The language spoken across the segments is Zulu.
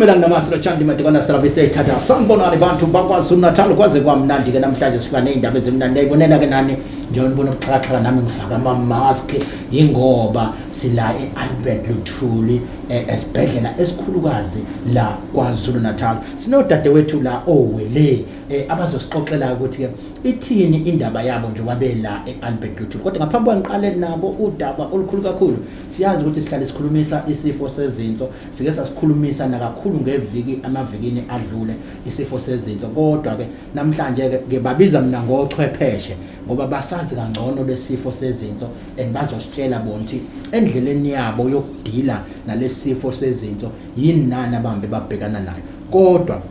Dumelang namasilo chandi madikwana service ethatha sanibonani bantu bakwaZulu Natal kwaze kwamnandi ke namhlanje sifika nezindaba ezimnandi ayibonela ke nani njengoba nibona ubuxhakaxhaka nami ngifaka ama mask yingoba sila eAlbert Luthuli esibhedlela esikhulukazi la kwaZulu Natal sinodadewethu la owele abazosixoxela ukuthi ke ithini indaba yabo njengoba bela eAlbert Luthuli. Kodwa ngaphambi kwangiqale nabo udaba olukhulu kakhulu, siyazi ukuthi sihlale sikhulumisa isifo sezinso, sike sasikhulumisa nakakhulu ngeviki amavikini adlule isifo sezinso. Kodwa ke namhlanje ke ngibabiza mina ngochwepheshe ngoba basazi kangcono lesifo sezinso and bazositshela bona ukuthi endleleni yabo yokudila nalesifo sezinso yini nani abambe babhekana nayo. Kodwa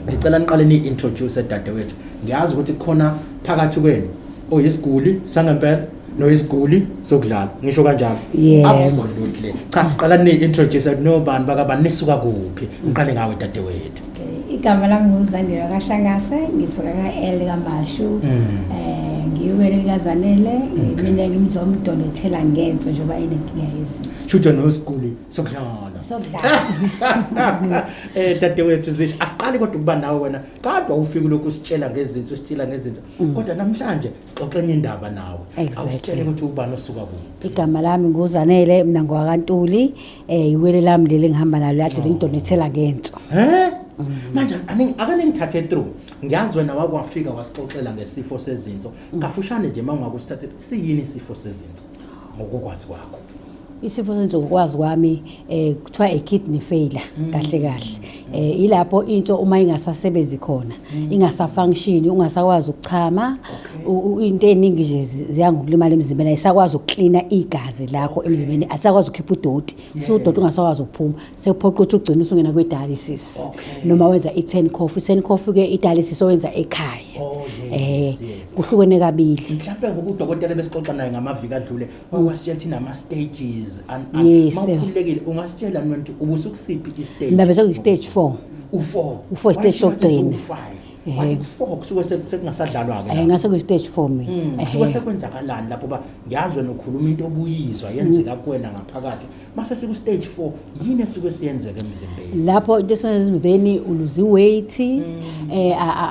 ngicela niqale ni-introduce dadewethu. Ngiyazi ukuthi khona phakathi kwenu oyisiguli sangempela noyisiguli sokudlala, ngisho kanjalo? Yebo. Absolutely. Cha, qala ni-introduce nobani bakabani, nisuka kuphi. Ngiqale ngawe dadewethu. Okay, igama lami nguZandile kaHlangase, ngisuka ka-L kaMashu. Ngiyiwele likaZanele, mina ngimzomdonethela ngenso njengoba enenkinga yezinso. Shuthi noyisiguli sokudlala. Sokudlala. Dadewethu zisho, asiqali kodwa ukuba nawe wena kade ufika lokhu usitshela ngezinso, usitshela ngezinso, kodwa namhlanje sixoxe enye indaba nawe. Awusitshele ukuthi ubani, osuka kuphi. Igama lami nguZanele, mina ngowakaNtuli, iwele lami leli engihamba nalo lade lingidonethela ngenso. He? Manje ake ningithathe through. Ngiyazi wena wakwafika wasixoxela ngesifo sezinso. Kafushane nje mawungakusithathe, siyini isifo sezinso ngokokwazi kwakho? Isifo senso ngokwazi kwami kuthiwa a kidney failure kahle kahle. Ilapho inso uma ingasasebenzi khona, ingasa-function, ungasakwazi ukuchama, into eningi nje ziya ngokulimala emzimbeni, ayisakwazi ukuklina igazi lakho emzimbeni, asakwazi ukukhipha udoti. So udoti ungasakwazi ukuphuma, sekuphoqa ukuthi ugcine usungena kwi-dialysis. Noma wenza i-Tenckhoff, i-Tenckhoff ke i-dialysis owenza ekhaya. Kuhlukene kabili. Mhlawumbe ngoba udokotela besixoxa naye ngamaviki adlule wasitshela ukuthi nama-stages. Mawukhululekile ungasitshela mina ukuthi ubusukusiphi i-stage? Mina bese kuyi-stage 4. U4. U4, stage sokugcina. U5. Wathi ku4 kusuke sekungasadlalwa ke. Ngase kuyi-stage 4 mina. Kusuke sekwenzakalani lapho ba ngiyazi wena ukhuluma into obuyizwa yenzeka kuwena ngaphakathi. Mase siku stage 4 yini esuke siyenzeka emzimbeni? Lapho into esemzimbeni uluze weight,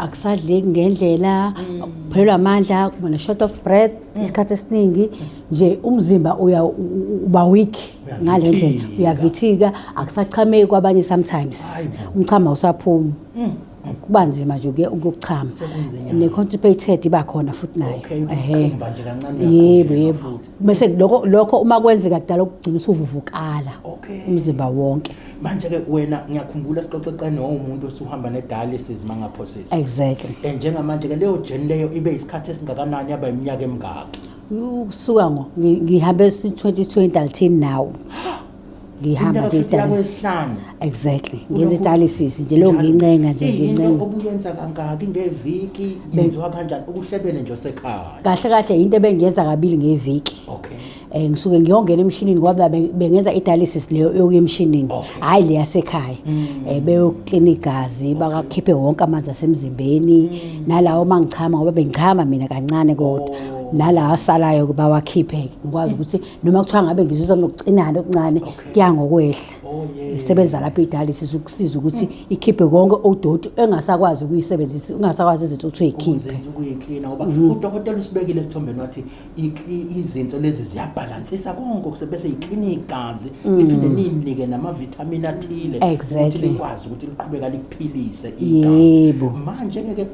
akusadleki ngendlela, kuphelelwa amandla, kuba ne short of breath isikhathi esiningi nje, umzimba uya uba weak ngale ndlela, uyavithika, akusachameki kwabanye sometimes. Umchamo awusaphumi. Kuba nzima nje ukuyokuchama. Sekunzinyana. Ne-constipated iba khona futhi nayo. Ukuqumba nje kancane, Yebo. uyakhululeka futhi. Bese lokho uma kwenzeka kudala ukugcina usuvuvukala umzimba wonke. Manje ke wena ngiyakhumbula sixoxe nowumuntu osuhamba ne-dialysis mangaphosisi. Exactly. Njengamanje ke leyo journey leyo ibe isikhathi esingakanani, yaba iminyaka emingaki? Ukusuka ngihambe since 2020 until now. Ngihamba Iminyaka nje futhi yakho i-dialysis. esihlanu. Exactly. Ngenza i-dialysis nje leyo, ngincenga nje, Iyinto ngincenga. obuyenza kangaki ngeviki, yenziwa kanjani ukuhlebele nje osekhaya? Kahle kahle into ebengiyenza kabili ngeviki. Ngisuke ngiyongena emshinini ngoba bengenza i-dialysis leyo yokuya emshinini. Hayi le yasekhaya. Beyoklina igazi, bakakhiphe wonke amanzi asemzimbeni, nalawo mangichama ngoba bengichama mina kancane kodwa. Nalawa asalayo bawakhiphe, ngikwazi ukuthi noma kuthiwa ngabe ngizizwa nokucinana okuncane kuya ngokwehla. Isebenza lapho i-dialysis ukusiza ukuthi ikhiphe konke udoti engasakwazi ukuyisebenzisa, ungasakwazi izinto ukuthi uyikhiphe. Ukuzenza ukuyiklina ngoba udokotela usibekile esithombeni wathi izinto lezi ziyabhalansisa konke bese iklina igazi, liphinde linike nama-vitamin athile ukuthi likwazi ukuthi liqhubeka likuphilise igazi. Manje ke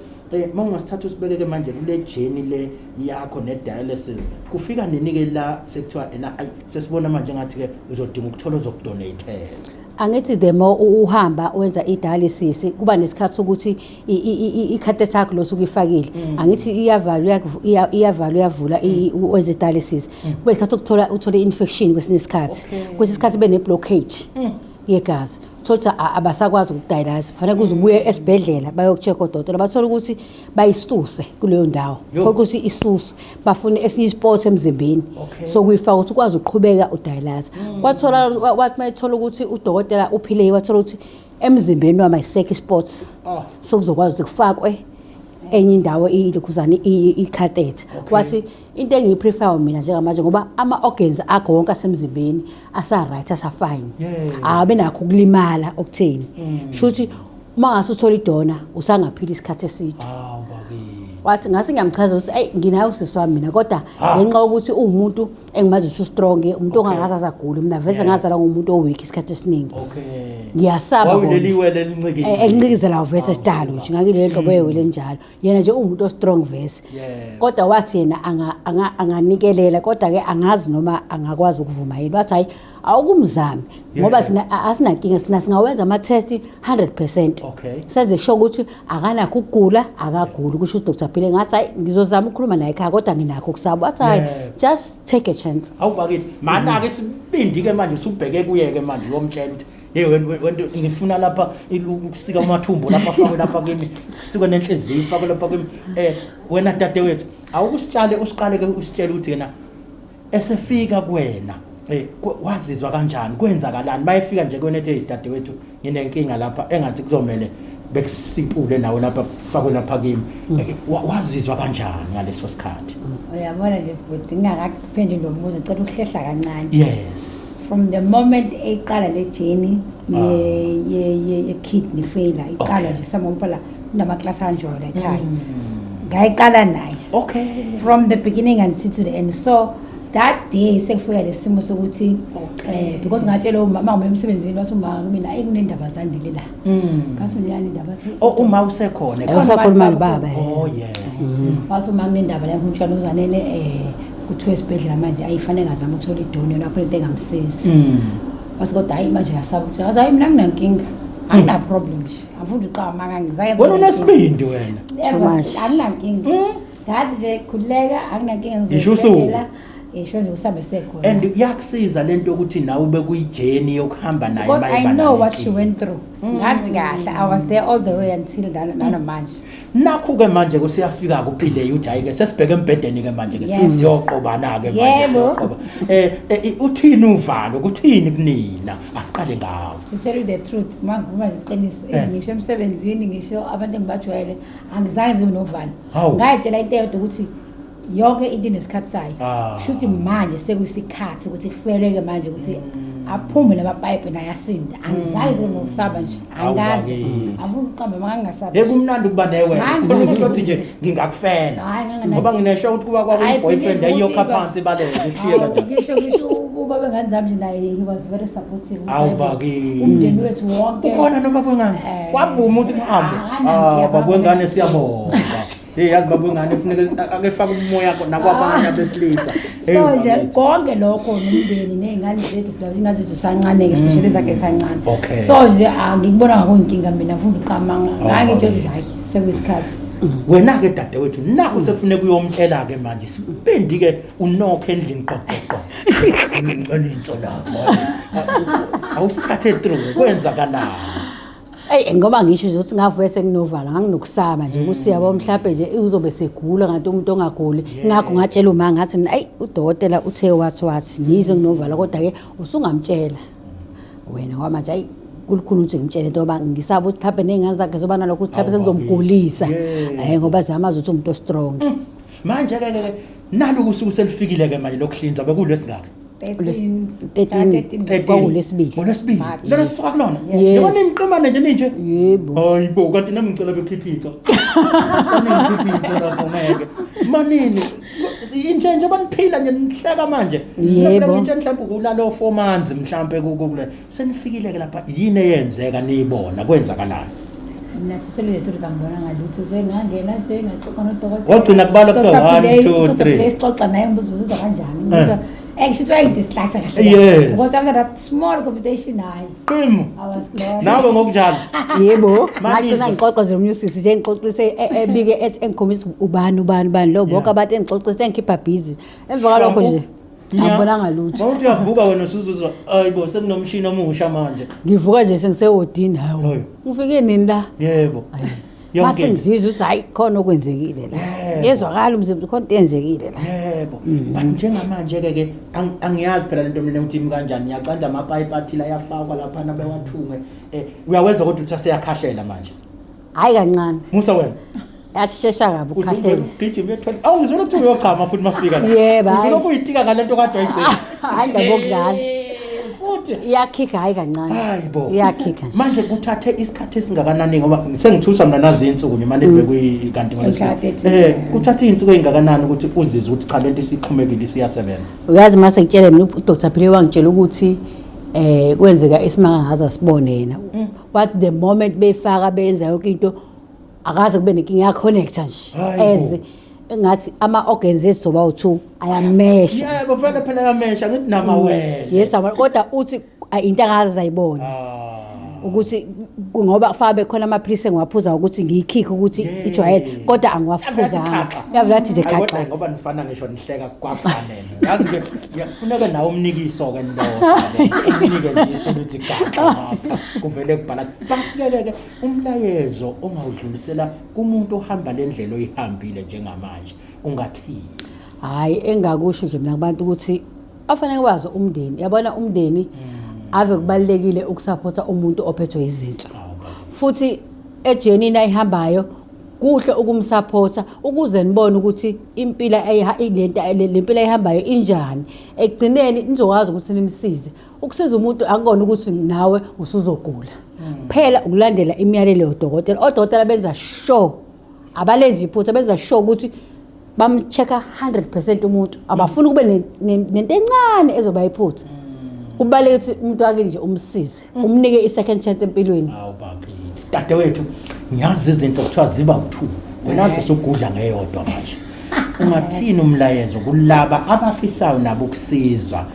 uma ungasithatha usibekeke manje kule journey le yakho ne-dialysis, kufika nini ke la sekuthiwa ena ayi sesibona manje ngathi ke uzodinga ukuthola ozokudonatela? Angithi the more uhamba wenza i-dialysis kuba nesikhathi sokuthi i-catheter yakho lo suke ifakile, angithi iyavalwa, iyavalwa, uyavula, wenza i-dialysis, kube isikhathi sokuthola uthole i-infection kwesinye isikhathi, kwesinye isikhathi bene blockage yegazi, uthola ukuthi abasakwazi ukudialyze, kufanele kuze ubuye esibhedlela bayoku-check odokotela, bathola ukuthi bayisuse kuleyo ndawo. Thola ukuthi isuswe, bafune esinye i-spot emzimbeni sokuyifaka ukuthi ukwazi ukuqhubeka udialyze. Kwathola wathi mayethola ukuthi udokotela uphile, wathola ukuthi emzimbeni wami ayisekho i-spots sokuzokwazi ukuthi kufakwe Enye indawo ilokhuzana i-catheter. Wathi into engiyiprefer mina njengamanje, ngoba ama-organs akho wonke asemzimbeni asa-right, asa-fine, abe nakho ukulimala okutheni, shuthi uma ngase uthole i-donor usangaphila isikhathi eside. Hawu bakithi. Wathi ngase ngiyamchaza ukuthi eyi, nginayo usisi wami mina, kodwa Ha. ngenxa yokuthi uwumuntu engimazi ukuthi u-strong, umuntu ongangaze azagule. Mina vese ngazalwa ngumuntu o-weak isikhathi esiningi. Ngiyasaba kona. Wawuleli wele elincikile. Elincikizelayo vese sidalo nje, ngakileli hlobo yewele njalo. Yena nje uwumuntu o-strong vese. Kodwa wathi yena anganikelela, kodwa-ke angazi noma angakwazi ukuvuma yini. Wathi hayi, awukumzame ngoba sina asinankinga, sina singawenza ama-test 100%, senze sure ukuthi akanakho ukugula, akaguli, kusho uDr Phile. Ngathi hayi, ngizozama ukukhuluma naye ekhaya, kodwa nginakho ukusaba. Wathi hayi, just take a chance. Awu bakithi, mana-ke sibindi-ke manje usubheke kuye-ke manje, uyomtshela ukuthi hey wena, wena ngifuna lapha ukusika amathumbu lapha, afakwe lapha kimi, kusikwe nenhliziyo ifakwe lapha kimi. Wena dadewethu, awukusitshale, usiqale-ke usitshele ukuthi yena esefika kuwena wazizwa kanjani, kwenzakalani mayefika nje kuwena ethi, hey dadewethu, nginenkinga lapha engathi kuzomele bekusipule nawe lapha, kufakwe lapha kimi. Wazizwa kanjani ngaleso sikhathi? Uyabona nje bhuti, ngingakaphenduli lo mbuzo, ngicela ukuhlehla kancane. Yes. From the moment eyiqala le journey ye-kidney failure iqala nje samompela, kunamaklasi anjalo la ekhaya, ngayiqala naye from the beginning until to the end. So that day sekufika lesimo sokuthi because ngatshela umama ngome emsebenzini, wathi uma mina, ayi, kunendaba zandile la. Ngathi mina, yani indaba? Oh, uma usekhona Eh, usakhuluma nobaba. Oh yes. Wathi uma kunendaba la ngumshana uzanele, kuthiwe esibhedlela manje ayifanele ngazama ukuthola i-donor lapho lento engamsizi. Wathi kodwa hayi, manje uyasaba ukuthi, wathi hayi, mina nginankinga, angina problem nje, angifuni uqamba amanga, ngizake. Wena unesibindi wena. Too much. Anginankinga, ngathi nje khululeka, anginankinga. Ngisho usuku. Ngizobhekela isho nje usambe sekhona. And iyakusiza lento yokuthi nawe ube kuyi-journey yokuhamba naye Because I mayiba know what she nalenkinga. went through, ngazi kahle. I was there all the way until nanoManje. Nakhu-ke manje kusiyafika kuphile uthi hhayi-ke sesibheke embhedeni-ke manje-ke. Siyoqobana-ke manje. Siyoqoba. Uthini uvalo, kuthini kunina? Asiqale ngawo. To tell you the truth, uma ngikhuluma nje iqiniso, ngisho emsebenzini, ngisho abantu engibajwayele, angizange zibe novalo. Hawu. Ngayitshela into eyodwa ukuthi yonke into inesikhathi sayo. Kusho ukuthi manje sekuyisikhathi ukuthi kufeleke manje ukuthi aphume lamapayipi naye asinde. Angizange zibe nokusaba nje. Hawu, Angazi. bakithi. Angifuni ukuqamba uma ngingasabi. Hey, kumnandi ukuba newena. Hayi, Khona umuntu ngeke. othi nje ngingakufela. Hayi, ngangana- Ngoba nginesho ukuthi kuba Hayi, kwakuyi-boyfriend believe ayiyokha ukuthi phansi ibaleke ushiye Hawu, kanjani. ngisho ubaba wengane zami nje naye he was very supportive ukuthi Hawu, hayi bo, bakithi. umndeni wethu wonke. Ukhona nobaba wengane? Wavuma ukuthi kuhambe? Ah, Ah, ngiyazama. baba wengane, siyabonga. Hey, yazi baba wengane kufuneka ake fake umoya nakwabanye abesilisa. Hey, So nje bakithi. konke lokho nomndeni ney'ngane zethu, phela ingane zethu zisancane-ke, especially ezakhe zisancane. So nje angikubona ngakuyinkinga mina, ngifunda uqamanga ngangitsho nje, hayi, sekuyisikhathi. Wena-ke dadewethu, nakho sekufuneka uyomtshela-ke manje, sibindi-ke, unokho endlini, qoqoqo, ngicela inso lapho, awusithathe through kwenzakalani? Eyi, ngoba ngisho nje ukuthi ngavuke senginovala, nganginokusaba nje ukuthi yabo mhlawumbe nje uzobe segula, kanti umuntu ongaguli. Ngakho ngatshela uma, ngathi mina, ayi, udokotela uthe wathi nizwe nginovala, kodwa-ke usungamtshela wena kwamanje. Ayi, kulukhulu ukuthi ngimtshele into yoba ngisaba ukuthi mhlawumbe ney'ngane zakhe zoba nalokho ukuthi mhlawumbe Awu, sengizomgulisa. Ngoba ziyamazi ukuthi umuntu o-strong. Manje-ke ke naloku usuku selifikile-ke manje lokuhlinza, bekulwesingaki? 13. 13. 13. Kwakulesibili. Ngolwesibili. March. Lelo sisuka kulona? Yes. Yebo, niqemane nje ninje? Yebo. Hayi bo, kanti nami ngicela bekhipha inso. Ngikhipha inso lapho ngeke. Manini inje nje baniphila nje nihleka manje. Yebo. Ngitshe mhlawumbe kulalo 4 months mhlawumbe kule senifikile ke lapha, yini eyenzeka niyibona, kwenzakalani? Mina to tell you the truth, angibona ngalutho nje, ngangena nje ngaxoxa nodokotela. Wagcina kubalwa kuthiwa Dr. 1 Pillay, 2 Dr. 3. Pillay, sixoxa naye, ngibuza uzizwa kanjani. Ngizwa ngisho ukuthi wayengidistract kahle. Because after that small conversation, hayi, Qhimu. I was gone. Nawe ngokunjalo. Yebo. Manizwa. Ngagcina ngixoxa nje nomunye usisi nje, engixoxise ebike ethi engikhombisa ubani ubani ubani lo, bonke abantu engixoxise, engikhipha busy. Emva kwalokho nje angibonanga lutho. Mawuthi uyavuka wena usuzuzwa, ayibo, sekunomshini omusha manje. Ngivuka nje sengisewodini, hawu. Hayi. Ngifike nini la? Yebo. Yonke Mase into. ngizizwa ukuthi hayi, khona okwenzekile la. Yezwakala umzimba khona into eyenzekile la. Yebo. But njengamanje ke angiyazi phela lento mina ukuthi imi kanjani. Ngiyacanda amapayipi athile ayafakwa lapha nabewathunge. Uyawenza kodwa uthi aseyakhahlela manje. Hayi, kancane. Musa wena. Yashesha kabi Uzuvele ukukhahlela. ugijima uye-toilet. Awu, ngizwela ukuthi uyochama futhi masifika la. Yebo, hhayi. Uzulokhu uyitika ngale nto kade wayigcina. Hhayi, ndaba yokudlala. Futhi. Iyakhikha, hhayi kancane. Hayi bo. Iyakhikha nje. Manje kuthathe isikhathi esingakanani, ngoba sengithusa mina nazi insuku nje manje bekuyi kanti Mhla 13. Kuthathe izinsuku ezingakanani ukuthi uzizwe ukuthi cha, lento isixhumekile, isiyasebenza? Uyazi, mase ngitshele mina uDr Phile, wangitshela ukuthi kwenzeka isimanga ngaze asibone yena. Wathi the moment beyifaka, benza yonke into, akaze kube nenkinga, iyaconnecta nje. Hayi bo. As engathi ama-organs ethu zoba u-two ayamesha. Yebo, vele phela yamesha, ngithi namawele. Yes, kodwa uthi into angaze ayibona ukuthi ngoba fabe khona amaphilisi engiwaphuza ukuthi ngiyikhikhe ukuthi ijwayele, kodwa angiwaphuzanga, yavela athi nje Hayi, kodwa khaxa. Ngoba nifana, ngisho nihleka, kwakufanele. Yazi ke, kufuneka nawe umnikiso ke ndoda, umnike nje iso ukuthi gaxa ngapha kuvele kubhala. But ke umlayezo ongawudlulisela kumuntu ohamba le ndlela oyihambile njengamanje ungathini? Hhayi, engakusho nje mina kubantu ukuthi afanele wazi umndeni, yabona, umndeni ave kubalulekile ukusaphotha umuntu ophethwe izinto, futhi ejenini ayihambayo kuhle ukumsaphotha ukuze nibone ukuthi impilo lempilo ayihambayo injani. Ekugcineni nizokwazi ukuthi nimsize. Ukusiza umuntu akukona ukuthi nawe usuzogula phela, ukulandela imiyalelo yodokotela. Odokotela benza sure abalenzi iphutha, benza sure ukuthi bam-check-a 100% umuntu, abafuni kube nento encane ezoba iphutha. Kubaluleke ukuthi umuntu wakhe nje umsize, umnike i-second chance empilweni. Hawu bakithi, dadewethu, ngiyazi izinto kuthiwa ziba u-two, wena usugudla ngeyodwa. Manje ungathini umlayezo kulaba abafisayo nabo ukusizwa?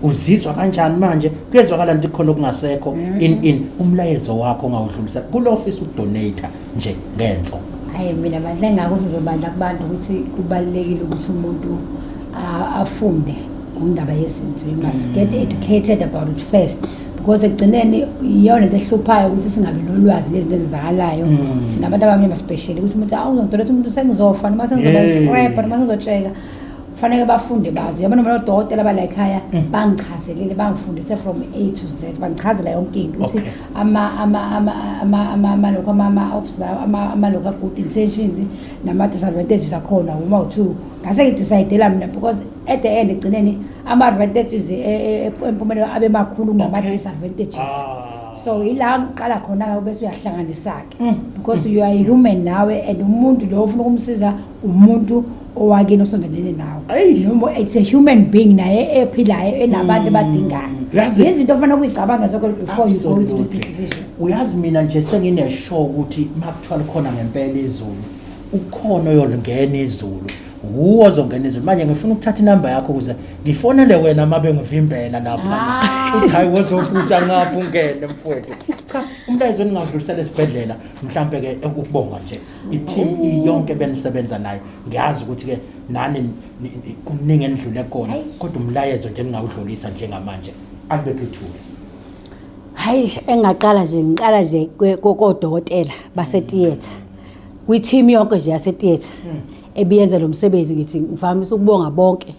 Uzizwa kanjani manje? Kuyezwakala nje khona okungasekho in umlayezo wakho ongawudlulisa kulo ofisa ukudonate nje ngenso. Hayi, mina bandla, engakusho nje bandla kubantu ukuthi kubalulekile ukuthi umuntu afunde ngondaba yezinto. You must get educated about it first, because ekugcineni iyona into ehluphayo ukuthi singabi nolwazi lezinto ezenzakalayo thina abantu abamnyama, especially ukuthi umuntu awuzongithola umuntu sengizofa noma sengizoba scrap noma sengizotsheka. Kufanele bafunde, bazi, yabona mina odokotela bala ekhaya bangichazelile, bangifundise from A to Z, bangichazela yonke into ukuthi ama ama ama ama ama lokho ama ops ama lokho good intentions nama disadvantages akhona uma u2. Ngase ngidecide mina, because at the end, ekugcineni, ama advantages empumelelo abe makhulu kunama disadvantages. So ila ngiqala khona-ke, bese uyahlanganisa-ke, because you are a human nawe, and umuntu lo ofuna ukumsiza umuntu owakini osondelene nawe. Eyi. Noma it's a human being naye ephilayo, enabantu abadingayo. Izinto ofanele ukuyicabanga zonke before you go to this decision. Uyazi, mina nje sengineshow ukuthi makuthiwa likhona ngempela izulu, ukhona oyolingena izulu, wuwo ozongena izulu. Manje ngifuna ukuthatha inamba yakho ukuze ngifonele wena uma bengivimbela lapha, uthi hayi, wozofutsha ngapha ungene mfowethu. Cha, umlayezo eningawudlulisela esibhedlela mhlampe-ke ukubonga nje i-team iyonke benisebenza nayo. Ngiyazi ukuthi-ke nani kuningi enidlule kona, kodwa umlayezo nje eningawudlulisa njengamanje alibe phethule. Hayi, engaqala nje, ngiqala nje kodokotela basetheatre, kwi-team yonke nje yasetheatre ebiyenza lo msebenzi, ngithi ngivamise ukubonga bonke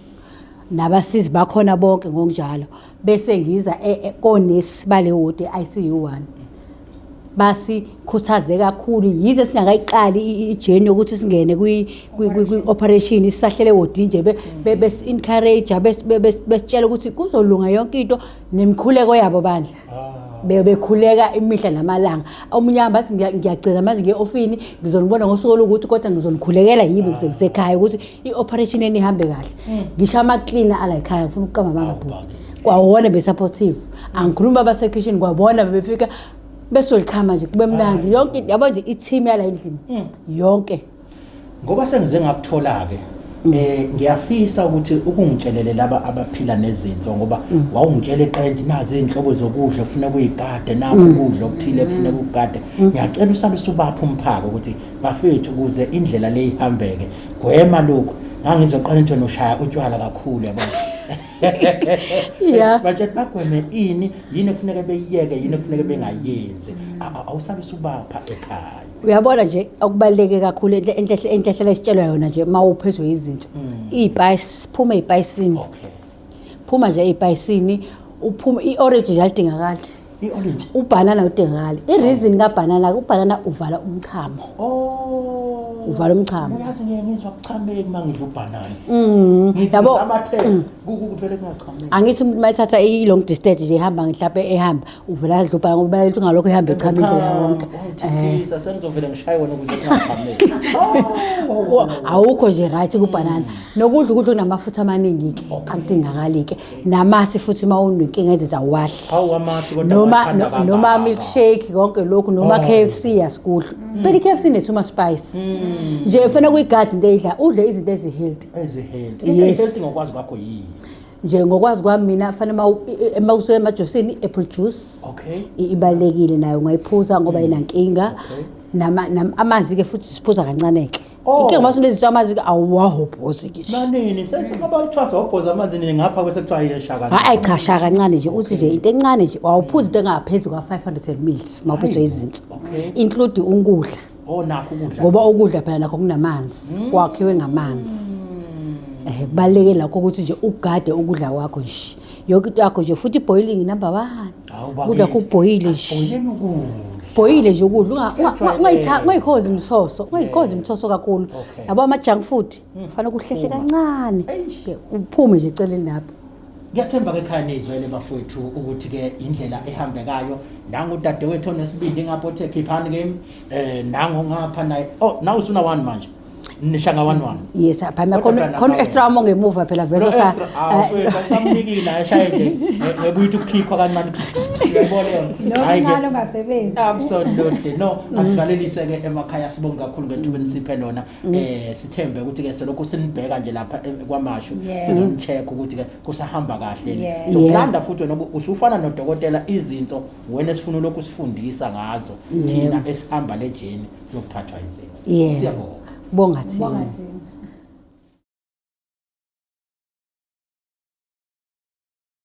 nabasizi bakhona bonke ngokunjalo. Bese ngiza konesi bale wodi i-ICU 1, basikhuthaze kakhulu yize singakayiqali i-journey yokuthi singene kwi-operation, sisahlele ewodini nje, besi-encourage, besitshela ukuthi kuzolunga yonke into, nemikhuleko yabo bandla. Bekhuleka imihla namalanga. Omunye ahamba athi, "Ngiyagcina manje ngiye ofini, ngizonibona ngosuku olukuthi, kodwa ngizonikhulekela yibo ngisekhaya ukuthi i-operation enihambe kahle." Ngisho ama-cleaner ala ekhaya, ngifuna ukuqamba amanga bhuti, kwawona be-supportive. Angikhuluma abasekhishini, kwabona bebefika besolikhama nje kube mnandi yonke into. Yabo nje i-team yala endlini yonke. Ngoba sengize ngakuthola-ke, ngiyafisa ukuthi ukungitshelele laba abaphila nezinso, ngoba wawungitshela eqenti nazi izinhlobo zokudla kufuneka uyigade, nakho ukudla okuthile kufuneka ukugade. Ngiyacela usale usubapha umphako ukuthi bafethu, ukuze indlela le ihambeke, gwema lokhu. Ngangizoqala into noshaya utshwala kakhulu, yabona. Batshela bagweme ini, yini ekufuneka beyiyeke, yini ekufuneka bengayenzi. Awusabe usubapha ekhaya. Uyabona nje, okubaluleke kakhulu, enhle ehlala esitshelwa yona nje uma uphethwe izinto, iy'payisi, phuma ey'payisini. Phuma nje ey'payisini, uphume. I-orange nje alidingakali. I-orange. Ubhanana udingakali. I-reason kabhanana, ubhanana uvala umchamo. Oh. Uvala umchamo. Uyazi ngiye ngizwa kuchameki uma ngidla ubhanana. Yabo. Amathe kuvele kungachameki. Angithi umuntu mayithatha i-long distance nje ihamba mhlawumbe ehamba uvela adla ubhanana ngoba bayathi ungalokhu ehamba echama indlela yonke. Ungithithisa sengizovele ngishaye wona ukuze kungachameki. Awukho nje right kubhanana. Nokudla ukudla kunamafutha amaningi-ke akudingakali-ke. Namasi futhi uma unenkinga ezenza awahle. Hawu amasi kodwa Noma ngiwathanda noma kangaka. milkshake konke lokhu noma Oh. KFC asikudla. Phela i-KFC ine-too much spice. Nje kufanele kuyigadi into eyidla udle izinto ezi-healthy. Ezi-healthy. Into Yes. healthy ngokwazi kwakho yini? Nje ngokwazi kwami mina fanele uma usuya emajusini apple juice ibalulekile nayo ungayiphuza ngoba inankinga. Okay. Amanzi ke futhi siphuza kancane ke. Oh. Inkinga mase unezinto amanzi ke awuwahobhozi ke. Nanini sesingaba kuthiwa sihobhoza amanzi nini ngapha bese kuthiwa iyesha kancane. Hayi cha sha kancane nje uthi nje into encane nje awuphuzi into engaphezulu kwa 500 mils mawuphethwe izinso. Okay. Include ukudla. Oh nakho ukudla. Ngoba ukudla phela nakho kunamanzi, kwakhiwe ngamanzi. Kubaluleke lakho ukuthi nje ugade ukudla kwakho nje. Yonke into yakho nje futhi boiling number 1. Hawu, Ukudla bakithi. kubhoyile nje. Boyileni ukudla. Bhoyile nje ukudla Ejwayele. ungayikhozi umthoso, ungayikhozi umthoso kakhulu. Okay. Yabo ama junk food kufanele kuhlehle kancane. Eish. Ke uphume nje eceleni lapho. Ngiyathemba ke ekhaya nizwele bafowethu ukuthi ke indlela ehambekayo nangu udadewethu onesibindi ngapho othe khiphani ke nangu ngapha naye. Oh nawu usuna 1 manje. Nisha nga 1 1. Yes, phela Kodwa phela khona nawe- extra mo ngemuva phela Lo vese sa. extra, ah, mfowethu, awusamnikile ashaye nje ngebuye uthi ukukhikhwa kancane. Uyayibona yona? Lo Hhayi ke. mncane ongasebenzi. Absolutely. No, asivalelise ke emakhaya sibonge kakhulu ngethuba enisiphe lona. Sithembe ukuthi ke selokhu sinibheka nje lapha kwaMashu sizonicheck ukuthi ke kusahamba kahle. So kulanda futhi wena usufana nodokotela izinso wena esifuna lokhu sifundisa ngazo thina esihamba le journey yokuphathwa izinso. Siyabonga. Bonga thina. Bonga thina.